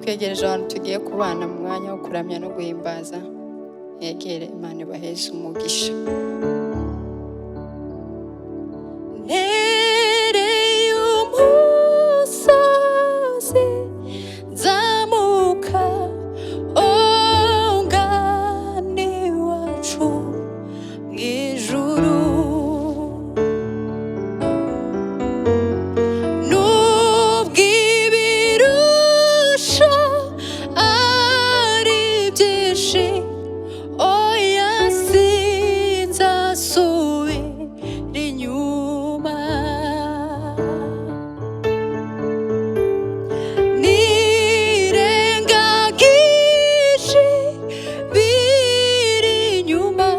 Twegereje ahantu tugiye kubana mu mwanya wo kuramya no guhimbaza. Mwegere Imana ibaheze umugisha. Ntereye umusozi nzamuka ungana iwacu mu ijuru, nubwo ibirusha ari byinshi, oya sinzasubira inyuma. Nirengagije biri inyuma,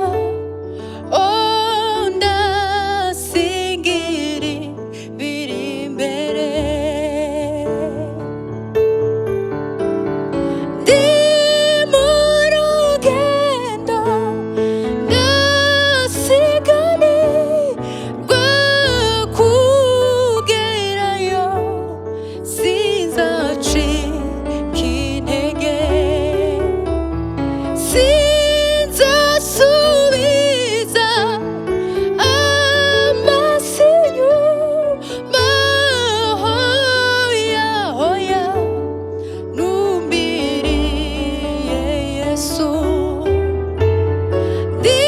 oh ndasingira biri imbere. Ndi mu rugendo ndasiganirwa kugerayo, sinzacika intege, sinzasubiza amaso inyuma, hoya hoya numbiriye Yesu. Ndi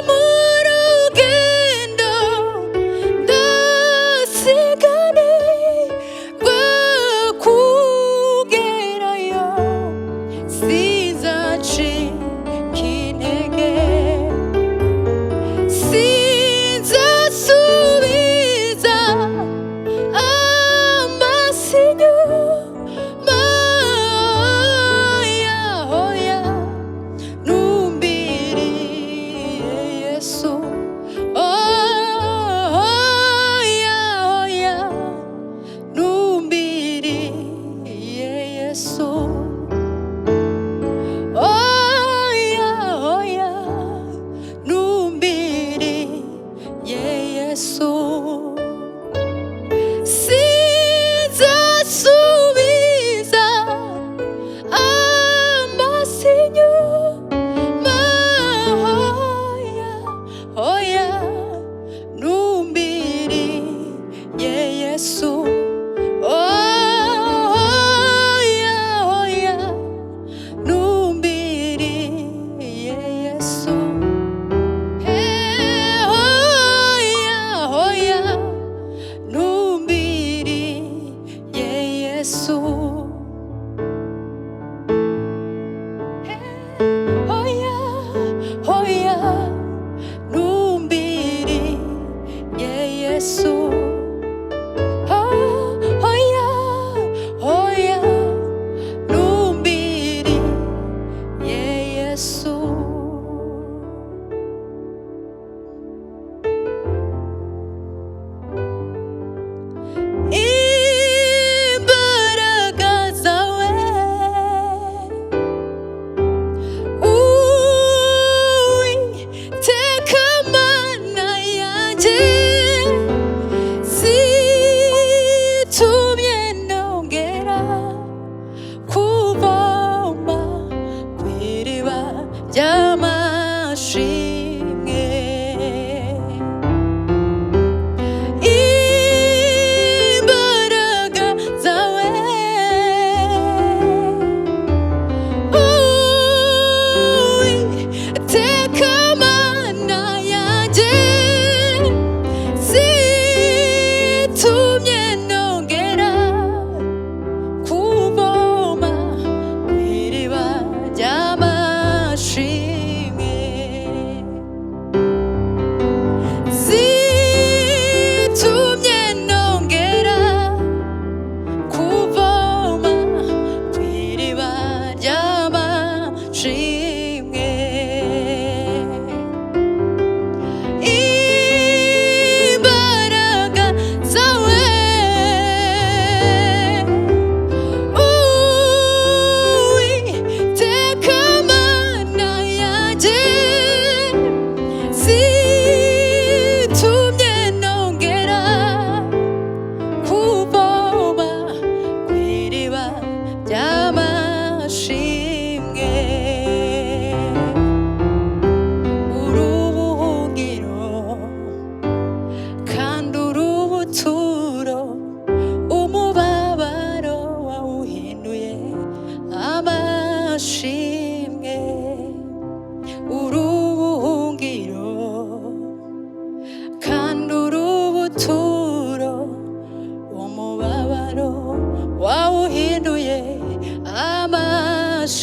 mu rugendo ndasiganirwa kugerayo, sinzacika intege, sinzasubiza amaso inyuma, hoya hoya numbiriye Yesu. Oh, hoya hoya numbiriye Yesu. Oya oya numbiriye Yesu. Sinzasubiza amaso inyuma, hoya hoya numbiriye Yesu. Oh, hoya hoya numbiriye Yesu. Hey, hoya hoya numbiriye Yesu. Hoya hoya numbiriye Yesu. Oh, hoya hoya numbiriye Yesu. Imbaraga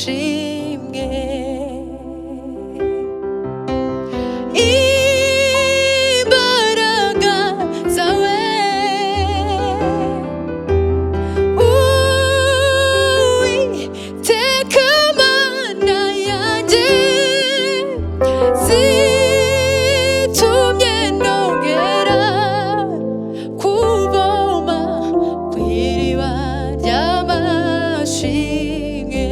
ry'amashimwe. Imbaraga zawe, Uwiteka Mana yanjye, zitumye nongera kuvoma ku iriba ry'amashimwe.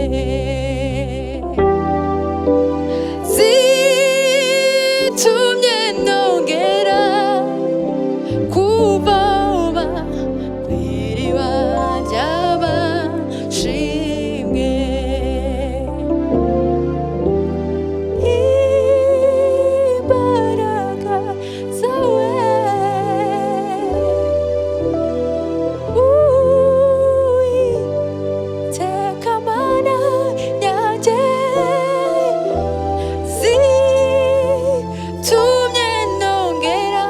Zitumye nongera kuvoma ku iriba ry'amashimwe. Imbaraga zawe, Uwiteka Mana yanjye, zitumye nongera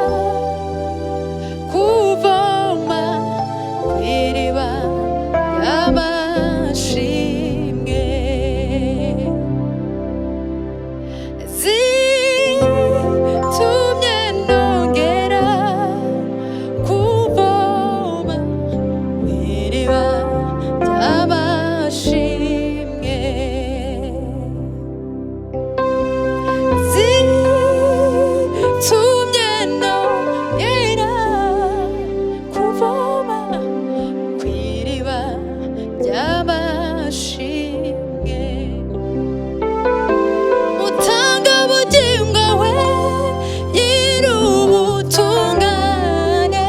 kuvoma ku iriba ry'amashimwe. Zitumye nongera kuvoma ku iriba ry'amashimwe. Zitumye nongera kuvoma ku iriba ry'amashimwe. Utanga ubugingo we, nyir'ubutungane,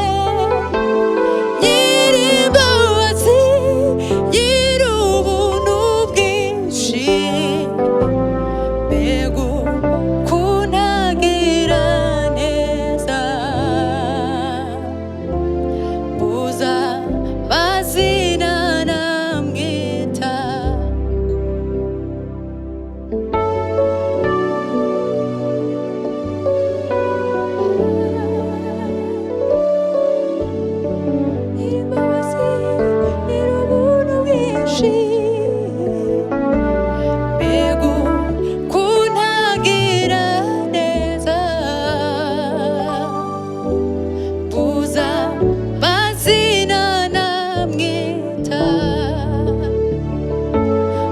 nyir'imbabazi, nyir'ubuntu bwinshi, mbega ukuntagira neza, mbuza amazina namwita. Nyir'imbabazi, nyir'ubuntu bwinshi, mbega ukuntagira neza, mbuza amazina namwita.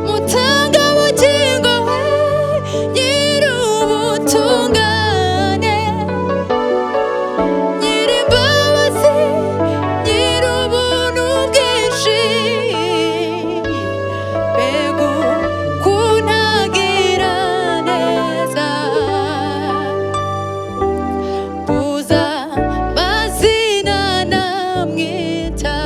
Mutanga ubugingo we, nyir'ubutungane, nyir'imbabazi, nyir'ubuntu bwinshi, mbega ukuntagira neza, mbuza amazina namwita.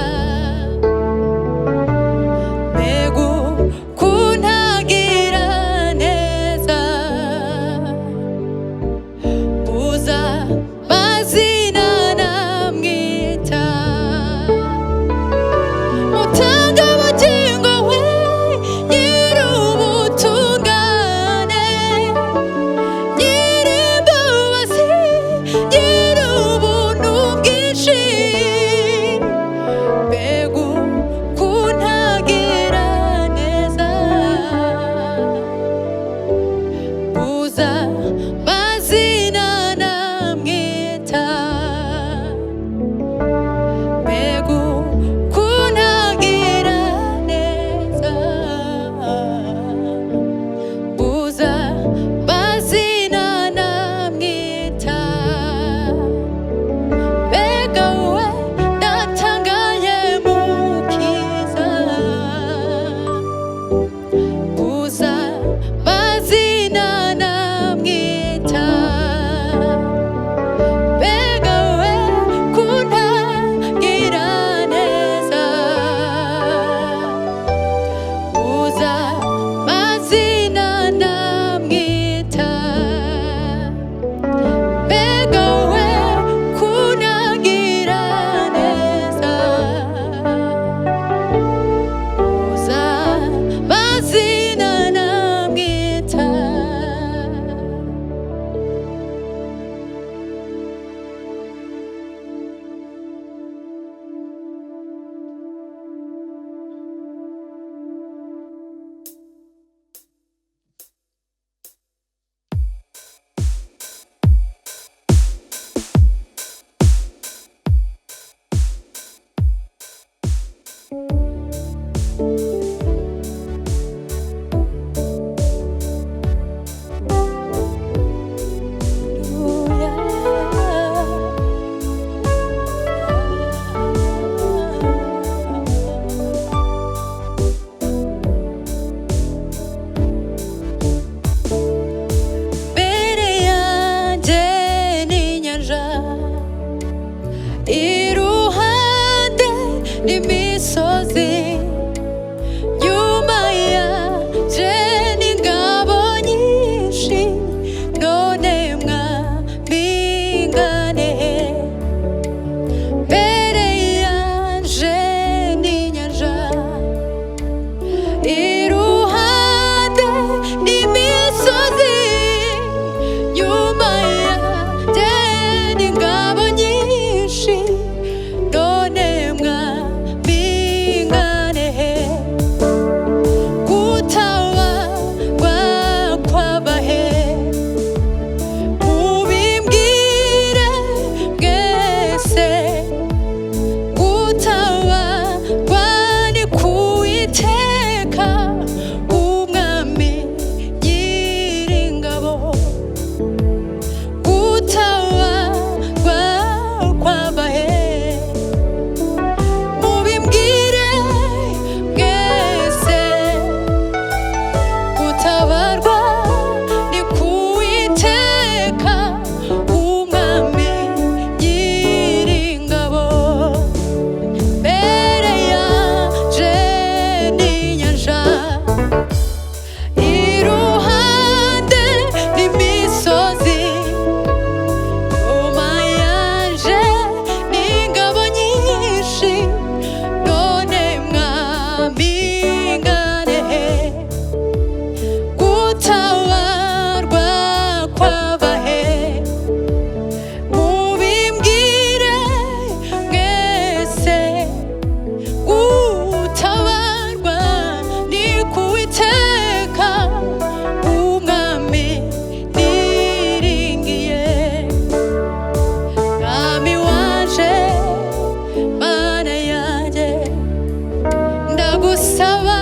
Ndagusaba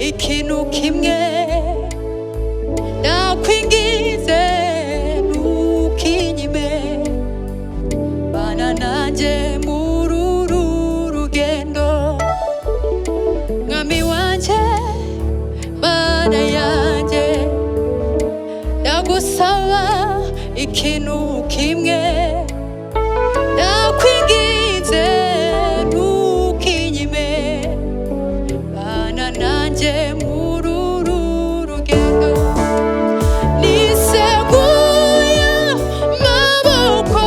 ikintu kimwe, ndakwingize ntukinyime, bana nanjye muri uru rugendo, mwami wanjye, mana yanjye. Ndagusaba ikintu kimwe, ndakwinginze ntukinyime, bana nanjye muri uru rugendo. Niseguye amaboko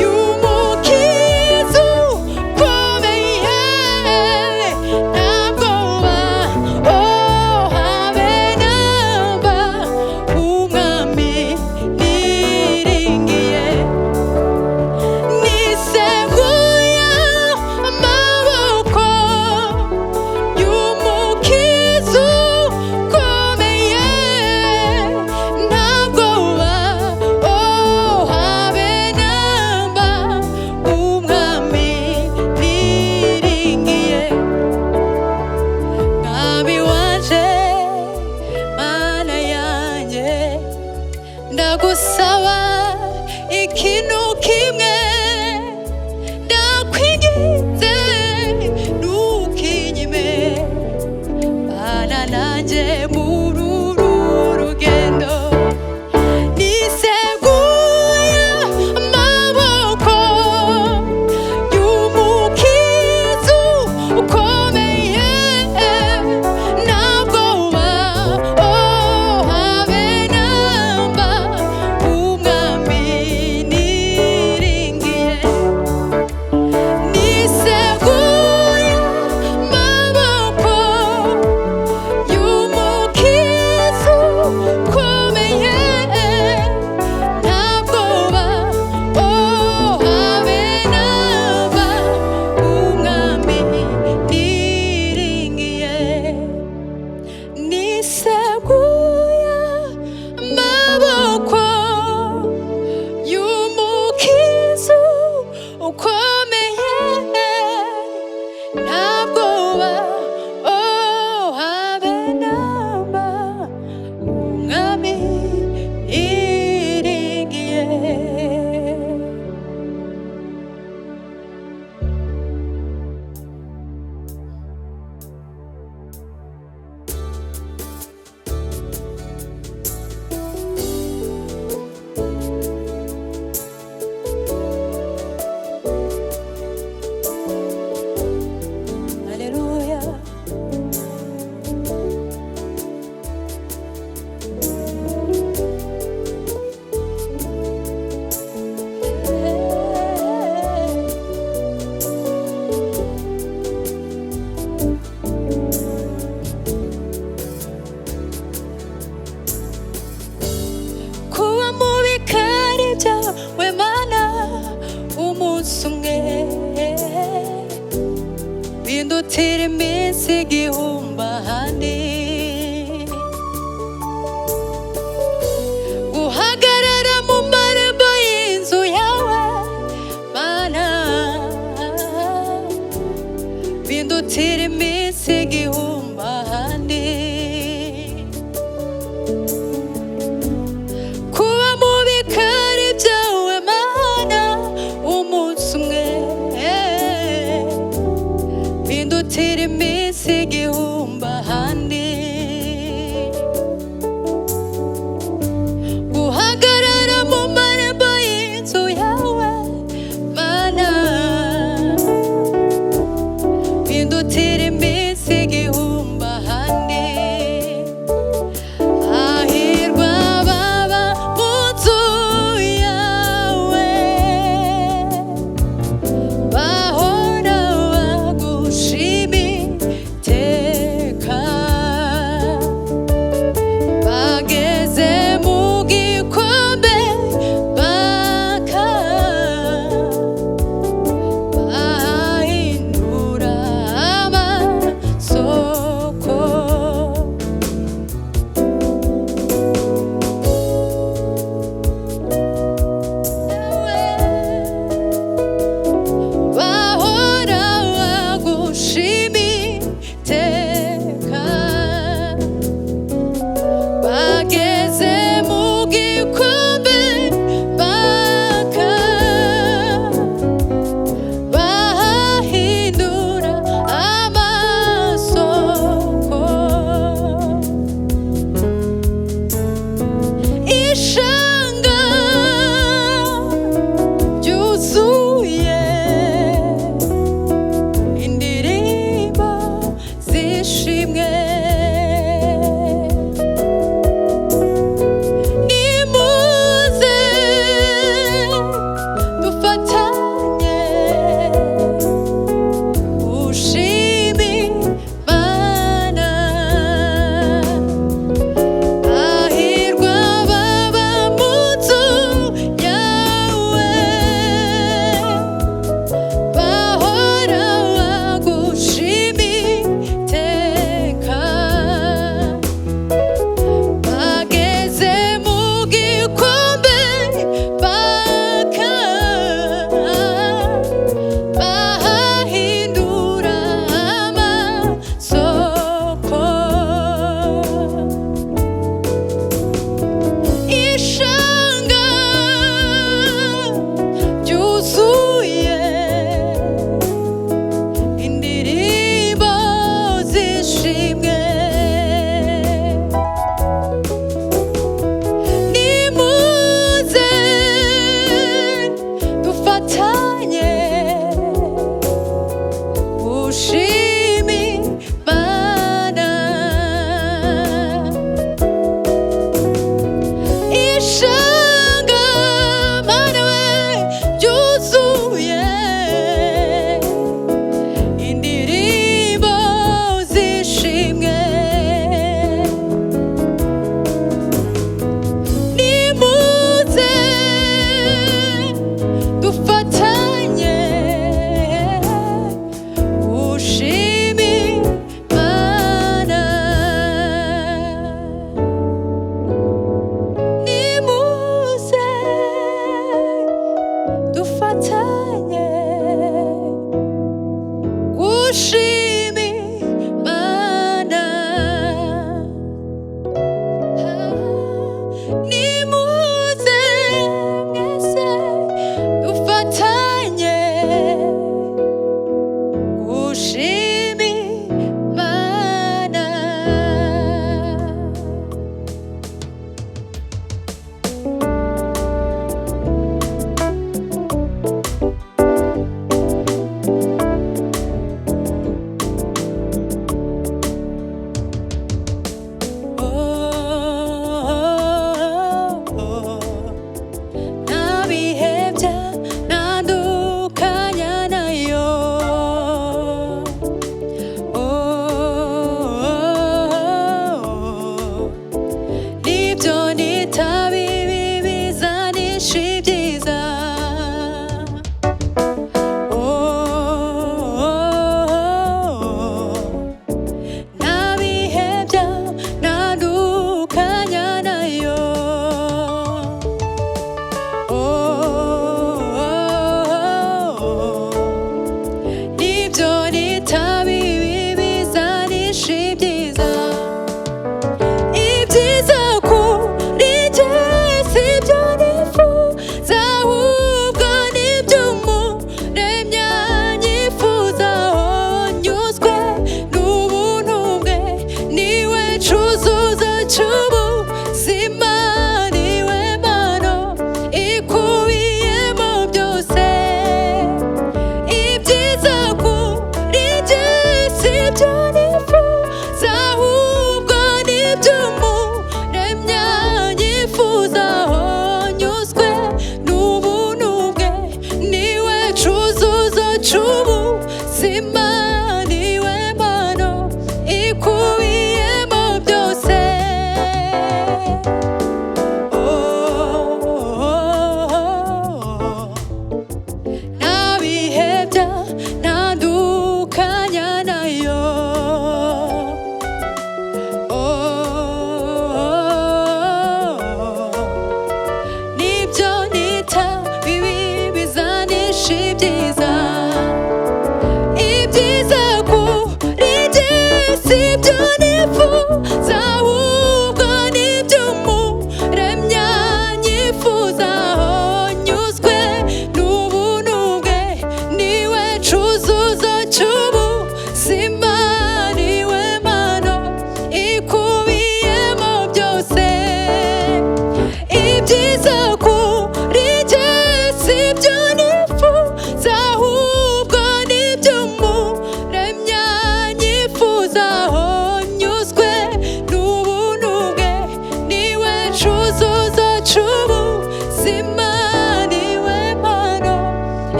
y'umukiza ukomeye, nta bwoba, oh habe namba, umwami niringiye. Niseguye amaboko y'umukiza ukomeye, nta bwoba, oh habe namba, umwami niringiye. Mwami wanje, mana yanjye, ndagusaba ikintu kimwe, ndakwinginze ntukinyime, bana nanjye muri uru rugendo. Niseguye amaboko y'umukiza ukomeye, nta bwoba, oh habe namba, umwami niringiye. Niseguye amaboko y'umukiza ukomeye, nta bwoba, oh habe namba, umwami niringiye. Niseguye amaboko y'umukiza ukomeye, nta bwoba, oh habe namba, umwami niringiye. Haleluya. Kuba mu bikari byawe mana umunsi umwe bindutira iminsi igihumbi ahandi, guhagarara mu marembo y'inzu yawe mana bindutira iminsi igihumbi ahandi, kuba mu bikari byawe mana umunsi umwe bindutira iminsi igihumbi ahandi, guhagarara mu marembo y'inzu yawe mana bindutira iminsi igihumbi ahandi. Hahirwa ababa mu nzu yawe, bahora bagushima iteka, bageze mu gikombe baka bahindura.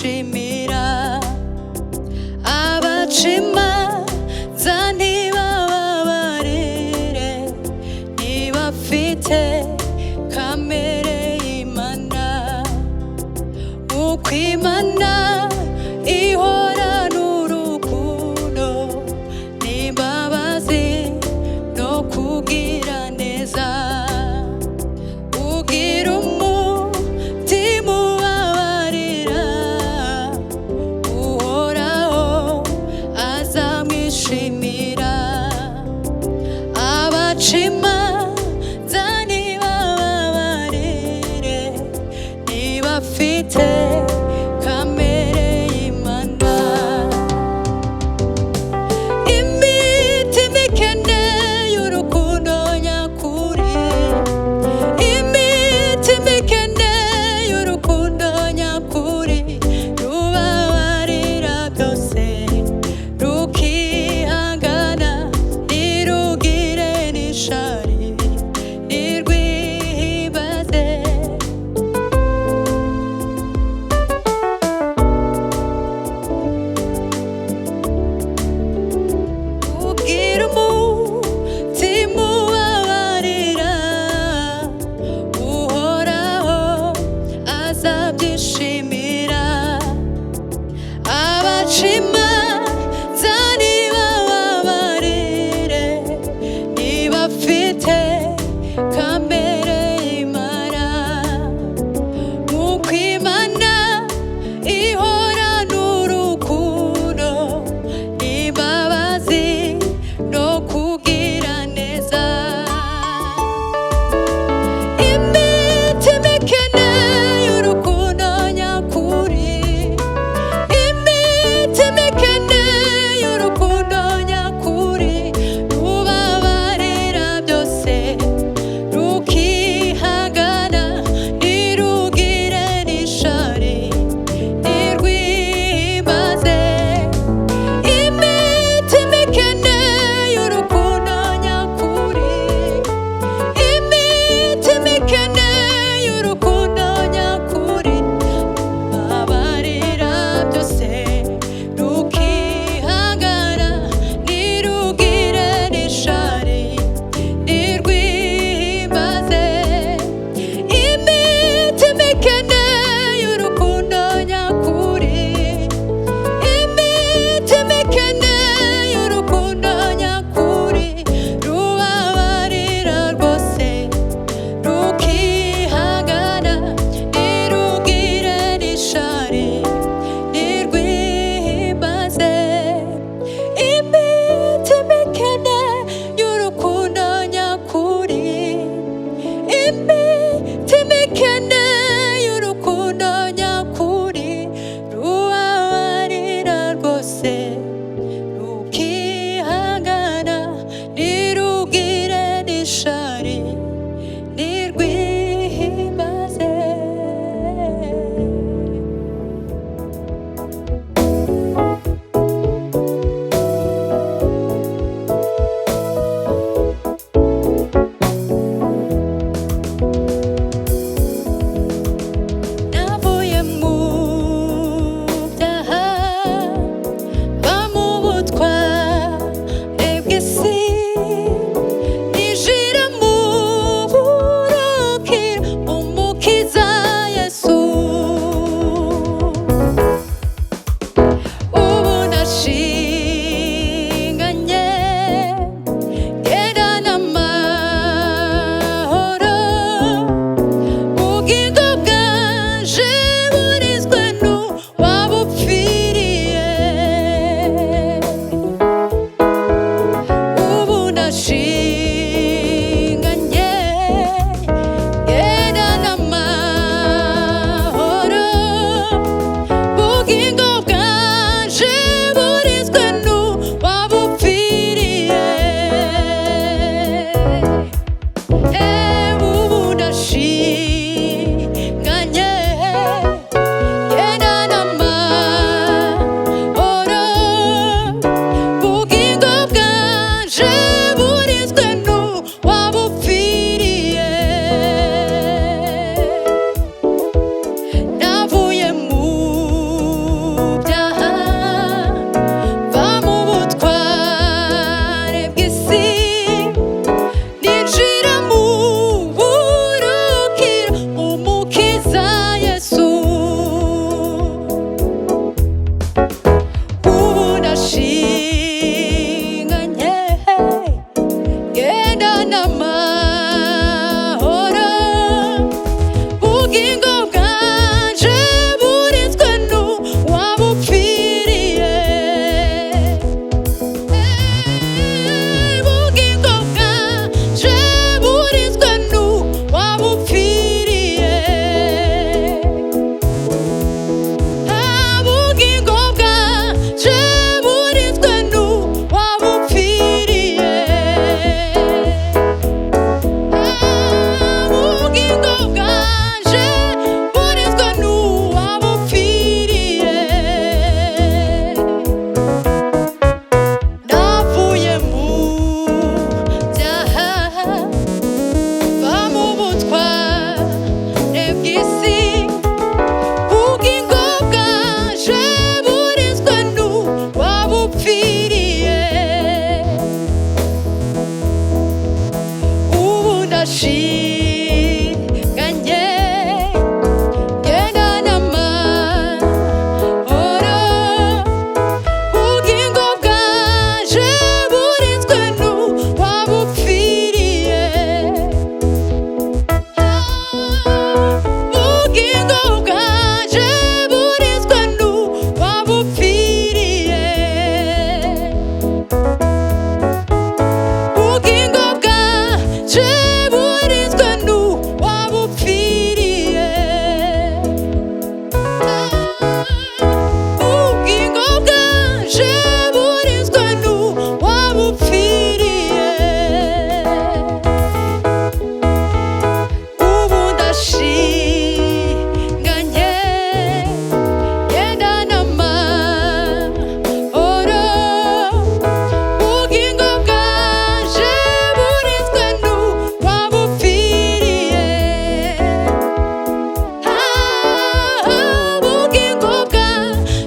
Azamwishimira. Abacimanza ntibababarire, ntibafite kamere y'Imana. Uko Imana ihorana urukundo n'imbabazi no kugira neza, ugira umutima ubabarira, Uhoraho azamwishimira. Abacimanza ntibababarire, ntibafite kamere y'Imana.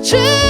Agaciro.